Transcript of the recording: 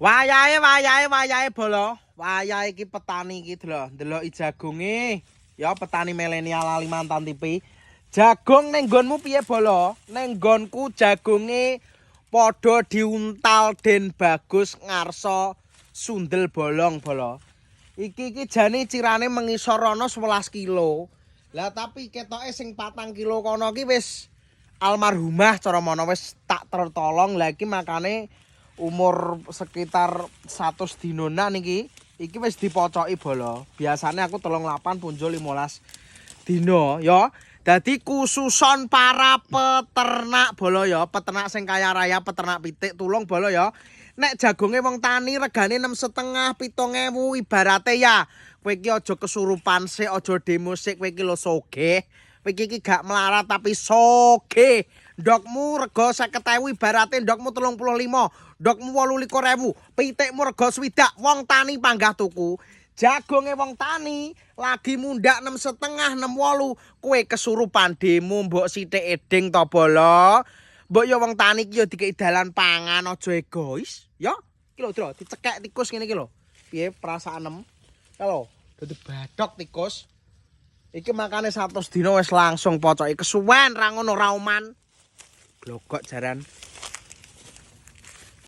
Wayahe, wayahe, wayahe, bolo. Wayahe iki petani iki lho, ndeloki jagunge. Ya, petani milenial Kalimantan TV. Jagung ning nggonmu piye, bolo? Ning nggonku jagunge padha diuntal Den Bagus Ngarso sundel bolong, bolo. Iki iki jane cirane mengisor ana 11 kilo. Lah, tapi ketoke sing 4 kilo kono ki wis almarhumah, cara mono wis tak tertolong. Lah, iki makane umur sekitar 100 dinonan iki iki wis dipocoki, bolo. Biasane aku 38 punjul 15 dino ya. Dadi khususon para peternak, bolo ya, peternak sing kaya raya, peternak pitik, tulung, bolo ya. Nek jagonge wong tani regane 6,5 7.000 ibarate ya. Kowe iki aja kesurupan sik, aja demo sik, kowe iki lho sogeh. Kowe iki gak melarat tapi sogeh. Ndokmu rega 50.000 ibarate ndokmu 35, ndokmu 28.000, pitikmu rega 60, wong tani panggah tuku. Jagonge wong tani lagi mundak 6,5 6,8, kowe kesurupan demo mbok sithik eding to, bolo. Mbok ya wong tani iki ya dikeki dalan pangan, aja egois ya. Iki lho, Dro, dicekek tikus ngene iki lho. Piye perasaanem? Lho, dadi badhok tikus. Iki makane 100 dina wis langsung pocoke, kesuwen ra ngono ra oman. Glogok jaran.